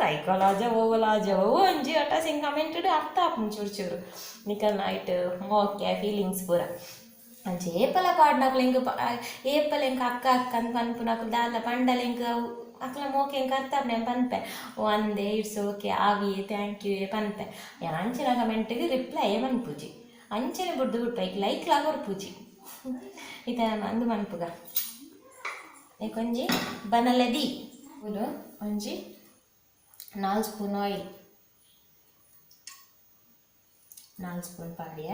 ಸೈಕಾಲಜಿ ಓವಲಾಜಿ ಓ ಒಂಜಿ ಅಟ ಸಿಂಗ್ ಕಮೆಂಟೆಡ್ ಅರ್ಥ ಆಪುಂಡು ಚೂರು ಚೂರು ನಿಕಲ್ನ ಐಟ್ ಮೋಕೆ ಫೀಲಿಂಗ್ಸ್ ಪೂರ ಅಂಚ ಏಪಲ ಪಾಡ್ನಕ್ಲು ಎಂಕ್ ಏಪಲ ಎಂಕ್ ಅಕ್ಕ ಅಕ್ಕ ಅಂದ್ ಪನ್ಪುನಕುಲು ದಾಲ ಪಂಡಲ ಎಂಕ್ ಅವು ಅಕ್ಲ ಮೋಕೆ ಎಂಕ್ ಅರ್ಥ ಆಪುಂಡು ಯಾನ್ ಪನ್ಪೆ ಓ ಅಂದೆ it's okay ಆವಿಯೇ thank you ಪನ್ಪೆ ಯಾನ್ ಅಂಚಿನ ಕಮೆಂಟಿಗ್ ರಿಪ್ಲೈ ಮನ್ಪುಜಿ ಅಂಚನೆ ಬುಡ್ದು ಬುಡ್ಪೆ ಐಕ್ ಲೈಕ್ ಲಾ ಕೊರ್ಪುಜಿ ಇತ್ತೆ ಅಂದ್ ಮನ್ಪುಗ ಐಕೊಂಜಿ ಬನಲೆದಿ ಉಂದು ಒಂಜಿ 4 ಸ್ಪೂನ್ ಆಯಿಲ್ 4 ಸ್ಪೂನ್ ಪಾಡ್ಯ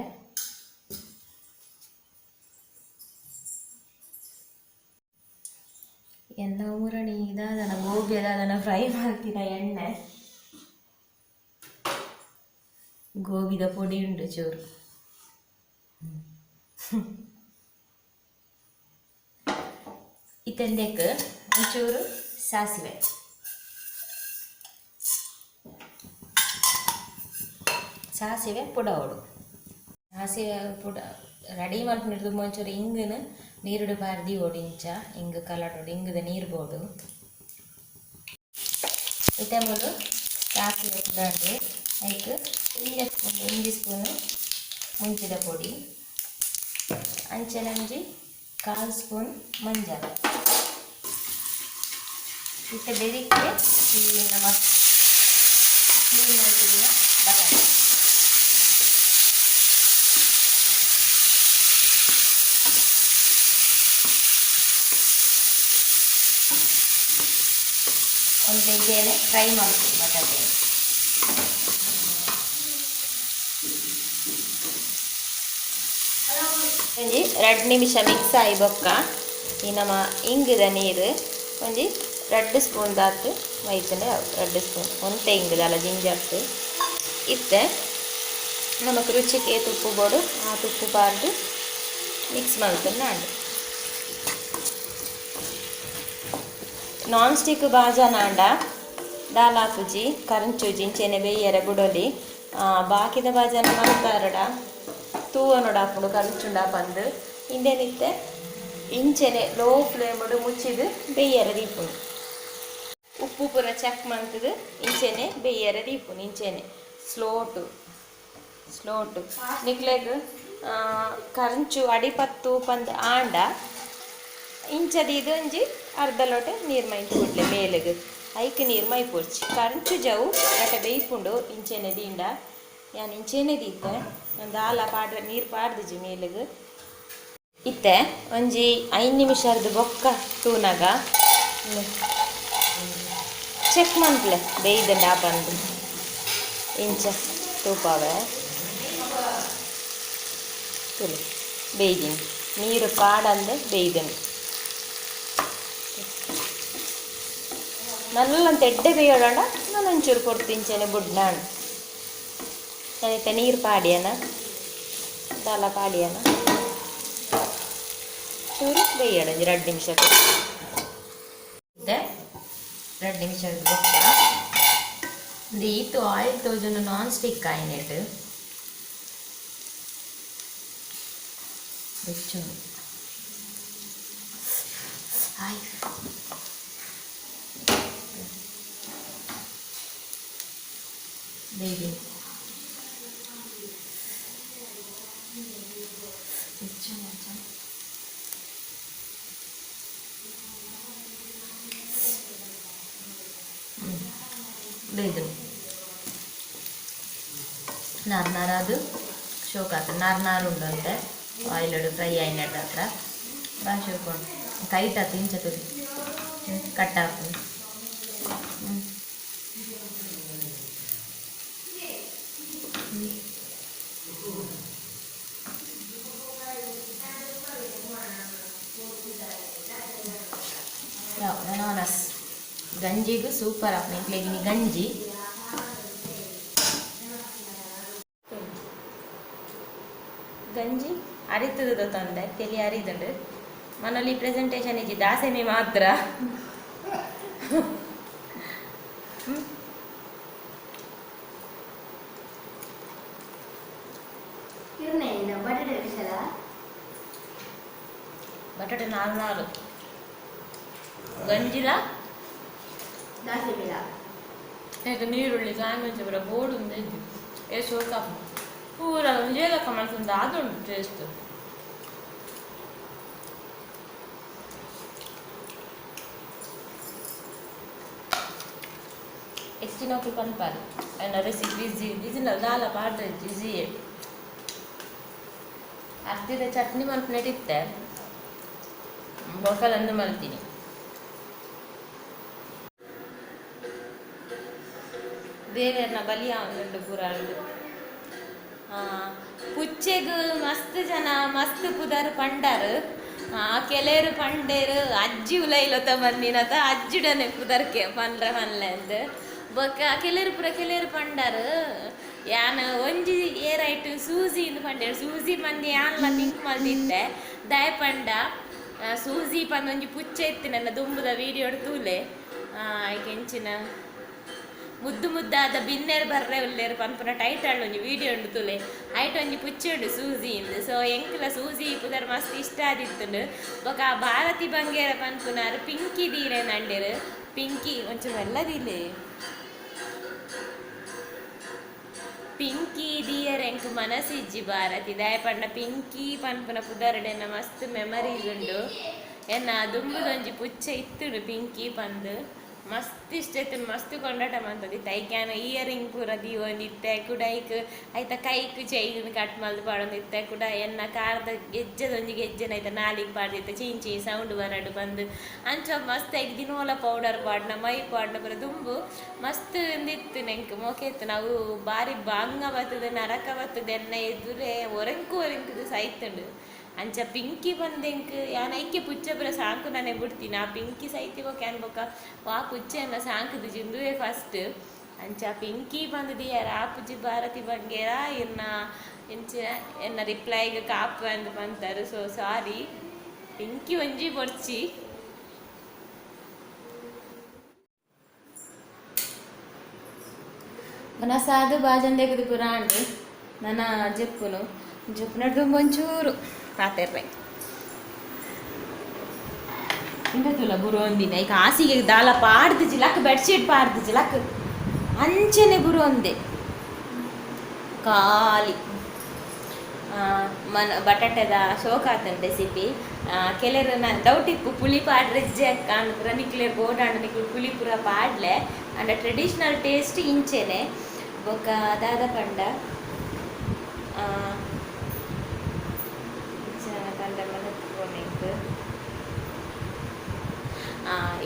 ಎನ್ನ ಊರಣಿ ದಾದನ ಗೋಬಿ ದಾದನ ಫ್ರೈ ಮಲ್ತಿನ ಎಣ್ಣೆ ಗೋಬಿದ ಪೊಡಿ ಉಂಡು ಚೂರು ಇತ್ತೆಂದೆಕ್ ಒಂಚೂರು ಸಾಸಿವೆ ಸಾಸಿವೆ ಪುಡವಡು ಸಾಸಿವೆ ಪುಡ ರೆಡಿ ಮಲ್ಪುನೆರ್ದ್ ಒಂಚೂರು ಇಂಗುನು ನೀರುಡು ಪಾರ್ದಿ ಇಂಚ ಇಂಗ್ ಕಲಡೊಡು ಇಂಗುದ ನೀರು ಬೋಡು ಇತ್ತೆ ಮೂಲು ಸಾಸಿವೆ ಪುಡಂಡು ಐಕ್ ಇಂಜ ಸ್ಪೂನ್ ಇಂಜಿ ಸ್ಪೂನ್ ಮುಂಚಿದ ಪೊಡಿ ಅಂಚನೆ ಒಂಜಿ 1/4 ಸ್ಪೂನ್ ಮಂಜಲ್ ಇತ್ತೆ ಬೆರಿಕ್ಕೆ ಈ ನಮ್ಮ ಕ್ಲೀನ್ ಮಲ್ತಿನ ಬಟಾಟೆ ಒಂದು ಇದೇನೆ ಫ್ರೈ ಮಾಡ್ತೀವಿ ಬಟಾಟೆ ಒಂಜಿ 2 ನಿಮಿಷ ಮಿಕ್ಸ್ ಆಯಿ ಬೊಕ್ಕ ಈ ನಮ್ಮ ಇಂಗುದ ನೀರು ಒಂಜಿ 2 ಸ್ಪೂನ್ ದಾತ್ ಮೈತಂಡೆ 2 ಸ್ಪೂನ್ ಒಂತೆ ಇಂಗುದಲ್ಲ ಜಿಂಜರ್ತ್ ಇತ್ತೆ ನಮಕ್ ರುಚಿಗೆ ತುಪ್ಪು ಬೋಡು ಆ ತುಪ್ಪು ಪಾಡ್ದು ಮಿಕ್ಸ್ ಮಲ್ತುಂಡು ನಾನ್ ಸ್ಟಿಕ್ ಬಾಜನಾಂಡ ದಾಲಾಪುಜಿ ಕರಂಚುಜಿ ಇಂಚೆನೆ ಬೇಯರೆ ಬುಡೊಲಿ ಬಾಕಿದ ಬಾಜನ ಮಲ್ತಾರಡ ತೂವನೊಡಾಪುಂಡು ಕರಂಚುಂಡ ಪಂದ್ ಇಂದೇನಿತ್ತೆ ಇಂಚೆನೆ ಲೋ ಫ್ಲೇಮ್ಡ್ ಮುಚ್ಚಿದು ಬೇಯರ ದೀಪುನು. ಉಪ್ಪು ಪೂರ ಚೆಕ್ ಮಂತದು ಇಂಚೆನೆ ಬೇಯರ ದೀಪುನು. ಇಂಚೆನೆ ಸ್ಲೋಟು ಸ್ಲೋಟು ನಿಕ್ಲೆಗ್ ಕಂಚು ಅಡಿಪತ್ತು ಪಂದ್ ಆಂಡ ಇಂಚದ ಒಂಜಿ ಅರ್ಧ ಲೋಟೆ ನೀರು ಮೈಂತು ಕೊಡ್ಲೆ ಮೇಲೆಗ್ ಐಕ್ ನೀರು ಮೈಪೊರ್ಚಿ ಕಂಚು ಜವು ಅಟ ಬೇಯ್ಪುಂಡು. ಇಂಚೆನೆ ದಿಂಡ ಯಾನ್ ಇಂಚೆನೆ ದೀತೆ ದಾಲ ಪಾಡ್ರ ನೀರು ಪಾಡ್ದಿಜಿ ಮೇಲೆಗ್. ಇತ್ತೆ ಒಂಜಿ 5 ನಿಮಿಷದ ಬೊಕ್ಕ ತೂನಗ ಚೆಕ್ ಮನ್ಪ್ಲೆ ಬೇಯ್ದಂಡ ಬಂದು ಇಂಚ ತೂಪಾವೆ ತುಲಿ ಬೇಯ್ದಿನಿ ನೀರು ಪಾಡಂದೆ ಬೇಯ್ದನು. ನಲ್ಲಂತ ಎಡ್ಡೆ ಬೇಯೋಣ ನಾನು ಒಂಚೂರು ಕೊಡ್ತಿಂಚೇನೆ ಬುಡ್ನಾಣ್ ನಾನಿತ್ತೆ ನೀರು ಪಾಡಿಯನ ದಾಲ ಪಾಡಿಯನ ಚೂರು ಬೇಯೋಣ ಒಂಜಿ 2 ನಿಮಿಷ. ಮತ್ತೆ 2 ನಿಮಿಷ ಬೊಕ್ಕ ಈತು ಆಯಿಲ್ ತೋಜುನು ನಾನ್ ಸ್ಟಿಕ್ ಆಯಿನೆಟ್ ಬೆಚ್ಚು ಆಯ್ ಬೇಯ್ದಿನಿ ಬೆಚ್ಚು ಮಂಚ ಬೇಯ್ದನು. ನಾರು ನಾರಾದು ಶೋಕಾತು ನಾರು ನಾರು ಉಂಡಂತೆ ಆಯಿಲ್ ಫ್ರೈ అయినట్టు ಹತ್ರ ಬಾ ಶೋಕೊಂಡು ಕೈಟ್ ಆತು ಇಂಚ ತುರಿ ಕಟ್ ಹಾಕು. ಬನಾನಸ್ ಗಂಜಿಗೂ ಸೂಪರ್ ಆಪುಂಡು ಎಂಕ್ಲೆಗಿನಿ ಗಂಜಿ. ಗಂಜಿ ಅರಿತದ ತಂದೆ ತೆಲಿ ಅರಿದುಂಡು ಮನೊಲಿ ಪ್ರೆಸೆಂಟೇಷನ್ ಇಜ್ಜಿ ದಾಸೆಮಿ ಮಾತ್ರ. ಬಟಾಟೆ ನಾರು ನಾರು ಗಂಜಿಲ ಏಕ ನೀರುಳ್ಳಿ ಕಾಯಿ ಪೂರ ಬೋರ್ಡ್ ಉಂದು ಇಜ್ಜಿ ಏ ಶೋಕ ಪೂರ ಒಂಜೇ ಲೆಕ್ಕ ಮಲ್ತುಂಡು ಆದುಂಡು ಟೇಸ್ಟ್. ಎಕ್ಸ್ಟಿನೋಕಿ ಪನ್ಪಾರು ಆ್ಯಂಡ್ ರೆಸಿಪಿ ಈಸಿ ಬಿಸಿನಲ್ಲಿ ದಾಲ ಪಾಡ್ರೆ ಈಸಿಯೇ. ಅರ್ಧಿದ ಚಟ್ನಿ ಮಲ್ಪನೇಟ್ ಇತ್ತೆ ಬೊಕಲಂದು ಮಲ್ತೀನಿ. ಬೇರೆಯವ್ರನ್ನ ಬಲಿ ಉಂಡು ಪೂರ ಪುಚ್ಚೆಗ್ ಮಸ್ತ್ ಜನ ಮಸ್ತ್ ಪುದರ್ ಪಂಡಾರು. ಕೆಲವರು ಪಂಡೇರು ಅಜ್ಜಿ ಉಲೈಲೊತ ಬಂದಿನತ ಅಜ್ಜಿಡನೆ ಪುದರ್ಕೆ ಪನ್ರ ಪನ್ಲೆ ಅಂದ್. ಬೊಕ್ಕ ಕೆಲವರು ಪೂರ ಕೆಲವರು ಪಂಡಾರು ಯಾನ್ ಒಂಜಿ ಏರೈಟ್ ಸೂಜಿ ಇಂದ್ ಪಂಡೇರು. ಸೂಜಿ ಪಂದ್ ಯಾನ್ಲ ಥಿಂಕ್ ಮಲ್ತಿತ್ತೆ ದಾಯ ಪಂಡ ಸೂಜಿ ಪಂದ್ ಒಂಜಿ ಪುಚ್ಚೆ ಇತ್ತು ನನ್ನ ದುಂಬುದ ವೀಡಿಯೋಡ್ ತೂಲೆ. ಐಕ್ ಎಂಚಿನ ಮುದ್ದು ಮುದ್ದಾದ ಬಿನ್ನೆರ್ ಬರ್ರೆ ಉಲ್ಲೇರು ಪನ್ಪುನ ಟೈಟಲ್ ಒಂಜಿ ವೀಡಿಯೋ ಉಂಡು ತುಲೆ ಐಟ್ ಒಂಜಿ ಪುಚ್ಚೆ ಉಂಡು ಸೂಜಿ ಇಂದ್. ಸೊ ಎಂಕ್ಲ ಸೂಜಿ ಪುದರ್ ಮಸ್ತ್ ಇಷ್ಟ ಆದಿತ್ತುಂಡು. ಬೊಕ ಭಾರತಿ ಬಂಗೇರ ಪನ್ಪುನಾರು ಪಿಂಕಿ ದೀರೆ ನಂಡೇರು ಪಿಂಕಿ ಒಂಚೂರು ಮೆಲ್ಲದಿಲೆ ಪಿಂಕಿ ದಿಯರ್ ಎಂಕ್ ಮನಸಿಜ್ಜಿ ಭಾರತಿ ದಾಯ ಪಂಡ ಪಿಂಕಿ ಪನ್ಪುನ ಪುದರ್ಡೆನ ಮಸ್ತ್ ಮೆಮರೀಸ್ ಉಂಡು. ಎನ್ನ ದುಂಬುದೊಂಜಿ ಪುಚ್ಚೆ ಇತ್ತುಂಡು ಪಿಂಕಿ ಪಂದ್ ಮಸ್ತ್ ಇಷ್ಟ ಇತ್ತು ಮಸ್ತ್ ಕೊಂಡಾಟ ಮಂತದಿತ್ತು. ಐಕ್ಯಾನ ಇಯರಿಂಗ್ ಪೂರ ದೀವೊಂದಿತ್ತೆ ಕುಡ ಐಕ್ ಐತ ಕೈಕ್ ಚೈನ್ ಕಟ್ ಮಲ್ತ್ ಪಾಡೊಂದಿತ್ತೆ ಕುಡ ಎನ್ನ ಕಾರ್ದ ಗೆಜ್ಜೆದೊಂಜಿ ಗೆಜ್ಜೆನ ಐತ ನಾಲಿಗ್ ಪಾಡ್ದಿತ್ತೆ ಚೀನ್ ಚೀನ್ ಸೌಂಡ್ ಬರಡ್ ಬಂದು ಅಂಚ ಮಸ್ತ್ ಐಕ್ ದಿನೋಲ ಪೌಡರ್ ಪಾಡ್ನ ಮೈ ಪಾಡ್ನ ಪೂರ ದುಂಬು ಮಸ್ತ್ ಇಂದಿತ್ತು ನೆಂಕ್ ಮೋಕೆ ಇತ್ತು. ನಾವು ಬಾರಿ ಬಾಂಗ ಬತ್ತದ ನರಕ ಬತ್ತದ ಎನ್ನ ಎದುರೇ ಒರೆಂಕು ಒರೆಂಕುದು ಸೈತುಂಡು. ಅಂಚ ಪಿಂಕಿ ಬಂದೆಂಕ್ ಯಾನ್ ಐಕೆ ಪುಚ್ಚೆ ಪೂರ ಸಾಂಕು ನಾನೇ ಬಿಡ್ತೀನಿ ಆ ಪಿಂಕಿ ಸೈತಿ ಬೊಕ ಯಾನ್ ಬೊಕ ವಾ ಪುಚ್ಚೆನ ಸಾಂಕುದು ಜಿಂದುವೆ ಫಸ್ಟ್. ಅಂಚ ಪಿಂಕಿ ಬಂದು ದಿಯರ ಆ ಪುಜ್ಜಿ ಭಾರತಿ ಬಂಗೇರ ಇನ್ನ ಎಂಚಿನ ಎನ್ನ ರಿಪ್ಲೈಗ್ ಕಾಪು ಅಂದ್ ಪಂತಾರು. ಸೊ ಸಾರಿ ಪಿಂಕಿ ಒಂಜಿ ಬೊರ್ಚಿ. ಮನಸಾದು ಬಾಜಂದೆಗದು ಪೂರ ಆಂಡ್ ನನ ಜೆಪ್ಪುನು ಜೆಪ್ಪುನಡ್ದು ಒಂಚೂರು ಪಾತೆರ್ರೆ. ಇಂದತುಲ ಬುರೋಂದಿನ ಈಗ ಹಾಸಿಗೆ ದಾಲ ಪಾಡ್ದಿಜಿ ಲಕ್ ಬೆಡ್ಶೀಟ್ ಪಾಡ್ದಿಜಿ ಲಕ್ ಅಂಚನೆ ಬುರೋಂದೆ ಖಾಲಿ. ಮನ ಬಟಾಟೆದ ಶೋಕಾತನ್ ರೆಸಿಪಿ. ಕೆಲರು ಡೌಟ್ ಇಪ್ಪು ಪುಳಿ ಪಾಡ್ರೆ ಅಕ್ಕ ಅಂದ್ರ ನಿಕ್ಲೆ ಬೋಡಾಂಡ ನಿಕ್ಲು ಪುಳಿ ಪೂರ ಪಾಡ್ಲೆ. ಅಂಡ ಟ್ರೆಡಿಷನಲ್ ಟೇಸ್ಟ್ ಇಂಚೆನೆ. ಬೊಕ್ಕ ದಾದ ಪಂಡ ಪಂಡ ಮನತ್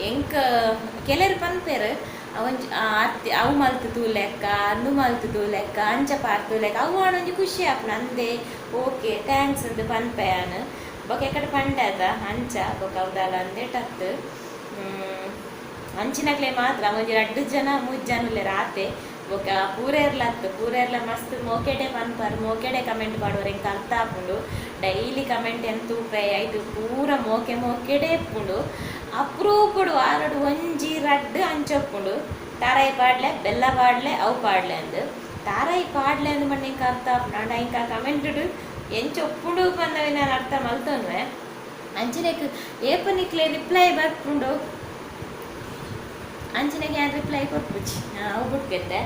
ಎಂಕ್ ಕೆಲರು ಪನ್ಪೆರ್ ಅವಂಜಿ ಅತ್ತಿ ಅವು ಮಲ್ತ್ ತೂಲೆಕ್ಕ ಅಂದು ಮಲ್ತ್ ತೂಲೆಕ್ಕ ಅಂಚ ಪಾರ್ ತೂಲೆಕ್ಕ ಅವು ಆಂಡ ಖುಷಿ ಆಪುಂಡು ಅಂದೆ ಓಕೆ thanks ಅಂದ್ ಪನ್ಪೆ ಯಾನ್. ಬೊಕ ಎಕಡೆ ಪಂಡೆ ಅದ ಅಂಚ ಬೊಕ ಅವು ದಾಲ ಅಂದೇಟ್ ಅತ್ತ್. ಅಂಚಿನಕ್ಲೆ ಮಾತ್ರ ಒಂಜಿ ರಡ್ಡ್ ಜನ ಮೂಜಿ ಜನ ಉಲ್ಲೆರ್ ಆತೆ. ಬೊಕ ಪೂರೆರ್ಲ ಅತ್ತ್, ಪೂರೆರ್ಲ ಮಸ್ತ್ ಮೋಕೆಡೆ ಪನ್ಪರ್, ಮೋಕೆಡೆ ಕಮೆಂಟ್ ಪಾಡುವರ್. ಎಂಕ್ ಅರ್ಥ ಆಪುಂಡು. ಡೈಲಿ ಕಮೆಂಟ್ ಏನ್ ತೂಪೆ, ಐಟ್ ಪೂರ ಮೋಕೆ ಮೋಕೆಡೆ ಇಪ್ಪುಂಡು. ಅಪ್ರೂಪುಡು ವಾರಡ್ ಒಂಜಿ ರಡ್ಡ್ ಅಂಚ ಉಪ್ಪುಂಡು. ತಾರಾಯಿ ಪಾಡ್ಲೆ ಬೆಲ್ಲ ಪಾಡ್ಲೆ ಅವು ಪಾಡ್ಲೆ ಅಂದ್, ತಾರಾಯಿ ಪಾಡ್ಲೆ ಅಂದ್ ಪಂಡ ಎಂಕ್ ಅರ್ಥ ಆಪುಂಡು. ಆಂಡ ಎಂಕ್ ಆ ಕಮೆಂಟ್ ಎಂಚ ಉಪ್ಪುಂಡು ಪಂದವೆ ನಾನು ಅರ್ಥ ಮಲ್ತೊನ್ವೆ. ಅಂಚನೆಕ್ ಏಪ ನಿಕ್ಲೆ ರಿಪ್ಲೈ ಬರ್ಪುಂಡು ಅಂಚನೆಗೆ ಯಾನ್ ರಿಪ್ಲೈ ಕೊರ್ಪುಜಿ, ಅವು ಬುಡ್ಕೆತ್ತೆ.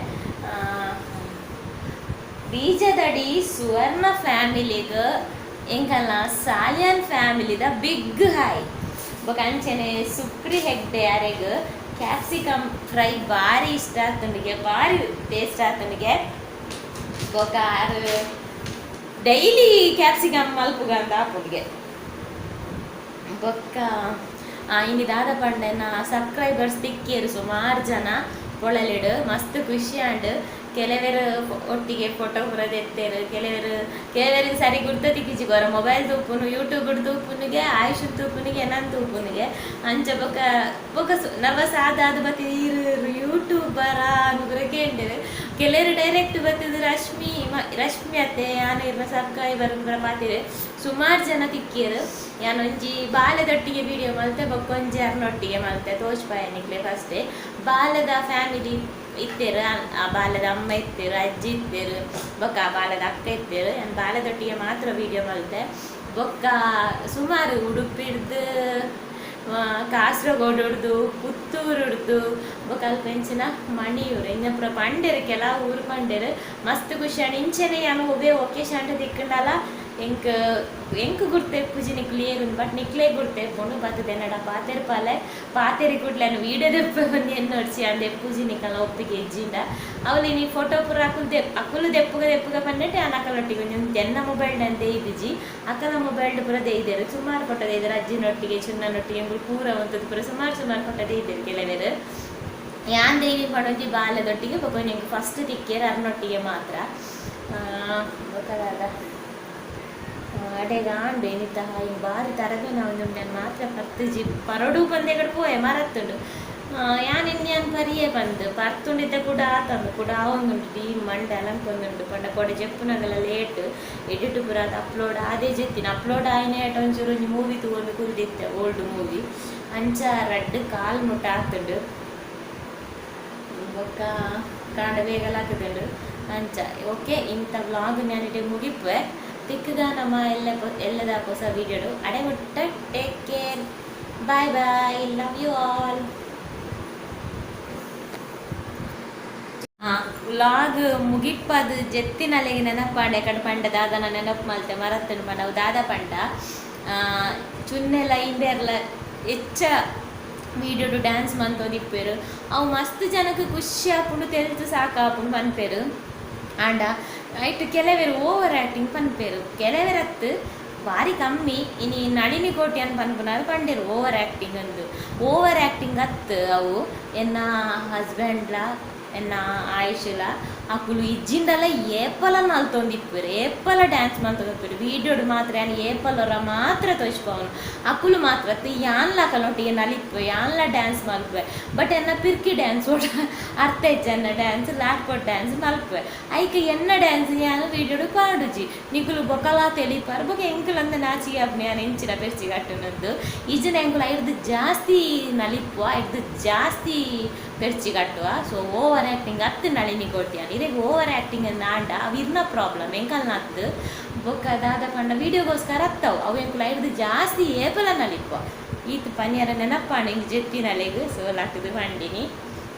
ಬೀಜದಡಿ ಸುವರ್ಣ ಫ್ಯಾಮಿಲಿಗ್ ಎಂಕಲ್ನ ಸಾಲಿಯನ್ ಫ್ಯಾಮಿಲಿದ ಬಿಗ್ ಹಾಯ್. ಬೊಕ ಅಂಚನೆ ಸುಪ್ರಿ ಹೆಗ್ಡೆ ಅರೆಗ್ ಕ್ಯಾಪ್ಸಿಕಮ್ ಫ್ರೈ ಬಾರಿ ಇಷ್ಟ ಆತನಿಗೆ, ಬಾರಿ ಟೇಸ್ಟ್ ಆತನಿಗೆ. ಬೊಕ ಆರ್ ಡೈಲಿ ಕ್ಯಾಪ್ಸಿಕಮ್ ಮಲ್ಪುಗ ಅಂತ ಆಪುಂಡಿಗೆ. ಬೊಕ್ಕ ಇನಿ ದಾದ ಪಂಡೆನ ಸಬ್ಸ್ಕ್ರೈಬರ್ಸ್ ತಿಕ್ಕಿಯರು ಸುಮಾರು ಜನ ಪೊಳಲಿಡು, ಮಸ್ತ್ ಖುಷಿ ಆಂಡ್. ಕೆಲವೆರ್ ಒಟ್ಟಿಗೆ ಫೋಟೋ ಪೂರ ದೆತ್ತೆರ್, ಕೆಲವೆರ್ ಕೆಲವೆರ್ ಸರಿ ಗುರ್ತ ತಿಕ್ಕಿಜಿ. ಗೊರ ಮೊಬೈಲ್ ತೂಪುನು, ಯೂಟ್ಯೂಬ್ ತೂಪುನಿಗೆ, ಆಯುಷ್ ತೂಪುನಿಗೆ, ಎನನ್ ತೂಪುನಿಗೆ. ಅಂಚ ಬೊಕ ಬೊಕ ನರ್ವಸ್ ಆದ ಆದ್ ಬತ್ತಿ ಈರ್ ಯೂಟ್ಯೂಬರ ಪೂರ ಕೇಂಡೆರ್. ಕೆಲವೆರ್ ಡೈರೆಕ್ಟ್ ಬತ್ತಿದ್ ರಶ್ಮಿ ರಶ್ಮಿ ಅತ್ತೆ ಯಾನ್ ಇರ್ನ ಸಬ್ಸ್ಕ್ರೈಬರ್ ಪೂರ ಪಾತೆರ್. ಸುಮಾರು ಜನ ತಿಕ್ಕಿಯೆರ್. ಯಾನ್ ಒಂಜಿ ಬಾಲೆದೊಟ್ಟಿಗೆ ವಿಡಿಯೋ ಮಲ್ತೆ, ಬೊಕ್ಕ ಒಂಜಿ ಅರ್ನೊಟ್ಟಿಗೆ ಮಲ್ತೆ ತೋಜ್ಪಾಯ ನಿಕ್ಲೆ. ಫಸ್ಟ್ ಬಾಲೆದ ಫ್ಯಾಮಿಲಿ ಇತ್ತೆರ್, ಆ ಬಾಲೆದ ಅಮ್ಮ ಇತ್ತೆರ್, ಅಜ್ಜಿ ಇತ್ತೆರ್, ಬೊಕ್ಕ ಆ ಬಾಲೆದ ಅಕ್ಕ ಇತ್ತೆರ್. ಯಾನ್ ಬಾಲೆದೊಟ್ಟಿಗೆ ಮಾತ್ರ ವಿಡಿಯೋ ಮಲ್ತೆ. ಬೊಕ್ಕ ಸುಮಾರು ಉಡುಪಿಡ್ದು, ಕಾಸರಗೋಡುಡ್ದು, ಪುತ್ತೂರುಡ್ದು, ಬೊಕ್ಕ ಅಲ್ಪ ಎಂಚಿನ ಮಣಿಯೂರು ಇಂಚ ಪೂರ ಪಂಡೆರ್, ಕೆಲವು ಊರು ಪಂಡೆರ್. ಮಸ್ತ್ ಖುಷಿ ಆಂಡ್. ಇಂಚೆನೆ ಯಾನ್ ಒವ್ವೇ ಒಕೇಶನ್ ತಿಕ್ಕ್ಂಡಲ ಎಂಕ್ ಎಂಕ್ ಗುರ್ತ ಇಪ್ಪುಜಿ ನಿಕ್ಲು ಏರ್, ಬಟ್ ನಿಕ್ಲೆ ಗುರ್ತ ಇಪ್ಪುಂಡು. ಬತ್ತುದು ಎನ್ನಡ ಪಾತೆರ್ಪಾಲೆ, ಪಾತೆರಿ ಕೂಡ್ಲೆ ಯಾನ್ ವೀಡಿಯೋ ದೆಪ್ಪೆ ಒಂಜಿ ಎನ್ನೊಡ್ಚಿ ಅಂದ್ ಎಪ್ಪುಜಿ ನಿಕಲ್ನ ಒಪ್ಪಿಗೆ ಇಜ್ಜಿಂಡ. ಅವ್ಲು ಇನಿ ಫೋಟೋ ಪೂರ ಅಕುಲು ಅಕುಲು ದೆಪ್ಪುಗ ದೆಪ್ಪುಗ ಪಂಡೆಟ್ ಯಾನ್ ಅಕಲೊಟ್ಟಿಗೆ ಒಂಜಿ ಎನ್ನ ಮೊಬೈಲ್ ಅಂದ್ ದೆಯ್ದಿಜಿ, ಅಕಲ ಮೊಬೈಲ್ ಪೂರ ದೆಯ್ದೆರ್. ಸುಮಾರು ಫೋಟೋ ದೆಯ್ದೆರ್ ಅಜ್ಜಿನೊಟ್ಟಿಗೆ ಚುನ್ನನೊಟ್ಟಿಗೆ ಎಂಕುಲು ಪೂರ ಉಂತುದು ಪೂರ ಸುಮಾರು ಸುಮಾರು ಫೋಟೋ ದೆಯ್ದೆರ್ ಕೆಲವೆರ್. ಯಾನ್ ದೆಯ್ದಿ ಪಂಡ ಒಂಜಿ ಬಾಲೆದೊಟ್ಟಿಗೆ, ಬೊಕ ಒಂಜಿ ಎಂಕ್ ಫಸ್ಟ್ ತಿಕ್ಕಿಯೆರ್ ಅರ್ನೊಟ್ಟಿಗೆ ಮಾತ್ರ. ಬೊಕ ದಾದ ಅಡೆಗ್ ಆಂಡ್ ಇನಿತ ಹಾಯ್ ಬಾರಿ ತರಬೇನ ಒಂಜಿ ಮಾತ್ರ ಪತ್ತುಜಿ ಪರಡು ಪಂದೆಗಡ್ ಪೋಯೆ ಮರತ್ತುಂಡು. ಯಾನ್ ಇನ್ಯಾನ್ ಪರಿಯೆ ಪಂದ್ ಪರ್ತುಂಡಿತ್ತೆ ಕೂಡ ಆತಂದು ಕೂಡ ಆವೊಂದುಂಡು. ಟೀಮ್ ಮಂಡೆ ಅಲಂಕೊಂದುಂಡು ಪಂಡ ಕೊಡೆ ಜೆಪ್ಪುನಗಲ ಲೇಟ್ ಎಡಿಟ್ ಪೂರ ಅದು ಅಪ್ಲೋಡ್ ಆದೇ ಜೆತ್ತಿನ ಅಪ್ಲೋಡ್ ಆಯಿನೇ ಒಂಚೂರು ಒಂಜಿ ಮೂವಿ ತೂವೊಂದು ಕುಲ್ದಿತ್ತೆ, ಓಲ್ಡ್ ಮೂವಿ. ಅಂಚ ರಡ್ಡ್ ಕಾಲ್ ಮುಟ್ಟ ಆತುಂಡು. ಬೊಕ್ಕ ಕಾಂಡ ಬೇಗ ಲಾಕುದುಂಡು ಅಂಚ. ಓಕೆ, ಇಂಥ ವ್ಲಾಗ್ ನಾನು ಮುಗಿಪುವೆ. ತಿಕ್ಕುದ ನಮ್ಮ ಎಲ್ಲ ಎಲ್ಲದ ಹೊಸ ವೀಡಿಯೋಡು. ಅಡೆ ಮುಟ್ಟ take care, bye bye, love you all. Vlog ಮುಗಿಪ್ಪದು ಜೆತ್ತಿನಲೆಗೆ ನೆನಪಾಂಡೆ ಕಡೆ ಪಂಡ ದಾದನ ನೆನಪು ಮಲ್ತೆ ಮರತ್ತುಂಡು ಪಂಡ ಅವು ದಾದ ಪಂಡ ಚುನ್ನೆಲ ಇಂಬೆರ್ಲ ಎಚ್ಚ ವೀಡಿಯೋಡು ಡ್ಯಾನ್ಸ್ ಮಂತೊಂದಿಪ್ಪೆರ್. ಅವು ಮಸ್ತ್ ಜನಕ್ಕೆ ಖುಷಿ ಆಪುಂಡು, ತೆಲ್ತ್ ಸಾಕಾಪುಂಡು ಪನ್ಪೆರ್. ಆಂಡ ಐಟ್ ಕೆಲವೆರ್ ಓವರ್ ಆ್ಯಕ್ಟಿಂಗ್ ಪನ್ಪೆರ್, ಕೆಲವೆರ್ ಬಾರಿ ಕಮ್ಮಿ. ಇನಿ ನಳಿನಿ ಕೋಟ್ಯಾನ್ ಪನ್ಪುನಾರ್ ಪಂಡೆರ್ ಓವರ್ ಆ್ಯಕ್ಟಿಂಗ್ ಅಂದ್. ಓವರ್ ಆ್ಯಕ್ಟಿಂಗ್ ಅತ್ತ್ ಅವು. ಎನ್ನ ಹಸ್ಬೆಂಡ್ಲ ಎನ್ನ ಆಯುಷುಲ ಅಕುಲು ಇಜ್ಜಿಂಡಲ ಏಪಲ ನಲ್ತೊಂದಿಪ್ಪೆರ್, ಏಪಲ ಡ್ಯಾನ್ಸ್ ಮಲ್ತೊಂದಿಪ್ಪೆರ್. ವೀಡಿಯೋಡು ಮಾತ್ರ ಯಾನ್ ಏಪಲೊರ ಮಾತ್ರ ತೋಜ್ಪಾವುನು. ಅಕುಲು ಮಾತ್ರ ಅತ್ತ್, ಯಾನ್ಲ ಅಕಲ್ನೊಟ್ಟಿಗೆ ನಲಿಪುವೆ, ಯಾನ್ಲ ಡ್ಯಾನ್ಸ್ ಮಲ್ಪುವೆ. ಬಟ್ ಎನ್ನ ಪಿರ್ಕಿ ಡ್ಯಾನ್ಸ್ ಓಡ ಅರ್ಥ ಇಜ್ಜಿ, ಎನ್ನ ಡ್ಯಾನ್ಸ್ ಲಾಟ್ಪೊಟ್ ಡ್ಯಾನ್ಸ್ ಮಲ್ಪುವೆ. ಐಕ್ ಎನ್ನ ಡ್ಯಾನ್ಸ್ ಯಾನ್ ವೀಡಿಯೋಡು ಪಾಡುಜಿ. ನಿಕುಲು ಬೊಕಲಾ ತೆಲಿಪಾರ್. ಬೊಕ ಎಂಕುಲು ಅಂದ ನಾಚಿಗೆ ಆಪುನಿ ಯಾನ್ ಎಂಚಿನ ಪೆರ್ಚಿ ಕಟ್ಟುನದ್ದು ಇಜ್ಜಿಂಡ ಎಂಕುಲು ಐರ್ದ್ ಜಾಸ್ತಿ ನಲಿಪುವ, ಐರ್ದ್ ಜಾಸ್ತಿ ಪೆರ್ಚಿ ಕಟ್ಟುವ. ಸೊ ಓವರ್ ಆ್ಯಕ್ಟಿಂಗ್ ಅತ್ತ್ ನಳಿನಿ ಕೋಟ್ಯಾನ್. ಇರೆಗ್ ಓವರ್ ಆ್ಯಕ್ಟಿಂಗ್ ಅಂದ್ ಆಂಡ ಅವು ಇರ್ನ ಪ್ರಾಬ್ಲಮ್, ಎಂಕಲ್ನ ಅತ್ತ್. ಬೊಕ್ಕ ದಾದ ಪಂಡ ವೀಡಿಯೋಗೋಸ್ಕರ ಅತ್ತವು ಅವು. ಎಂಕುಲು ಐರ್ದ್ ಜಾಸ್ತಿ ಏಪಲ ನಲಿಪುವ. ಈತ್ ಪನಿಯರ ನೆನಪಾಂಡ್ ಇಂಕ್ ಜೆತ್ತಿನಲೆಗ್. ಸೊ ಲಕ್ಕುದು ಪಂಡಿನಿ.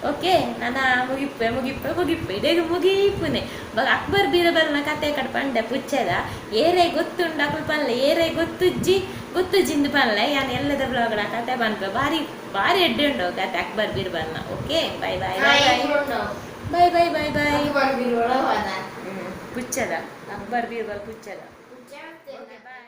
ಓಕೆ, ನನ ಮುಗಿಪ್ಪೆ ಮುಗಿಪ್ಪೆ ಮುಗಿಪ್ಪೆ, ಇಡೆಗ್ ಮುಗಿಪುನೆ. ಬೊಕ ಅಕ್ಬರ್ ಬೀರಬಲ್ನ ಕತೆ ಕಡ್ ಪಂಡೆ ಪುಚ್ಚೆದ. ಏರೇ ಗೊತ್ತುಂಡು ಅಕುಲು ಪನ್ಲೆ, ಏರೇ ಗೊತ್ತುಜ್ಜಿ ಗೊತ್ತುಜ್ಜಿಂದು ಪನ್ಲೆ. ಯಾನ್ ಎಲ್ಲದ ಬ್ಲಾಗ್ಡ ಕತೆ ಪನ್ಪೆ. ಬಾರಿ ಬಾರಿ ಎಡ್ಡೆ ಉಂಡು ಅವು ಕತೆ Akbar ಬೀರ್ಬಲ್ನ. Okay, bye bye bye bye bye bye bye bye. ಪುಚ್ಚದ Akbar Birbal ಪುಚ್ಚದ. Okay, bye.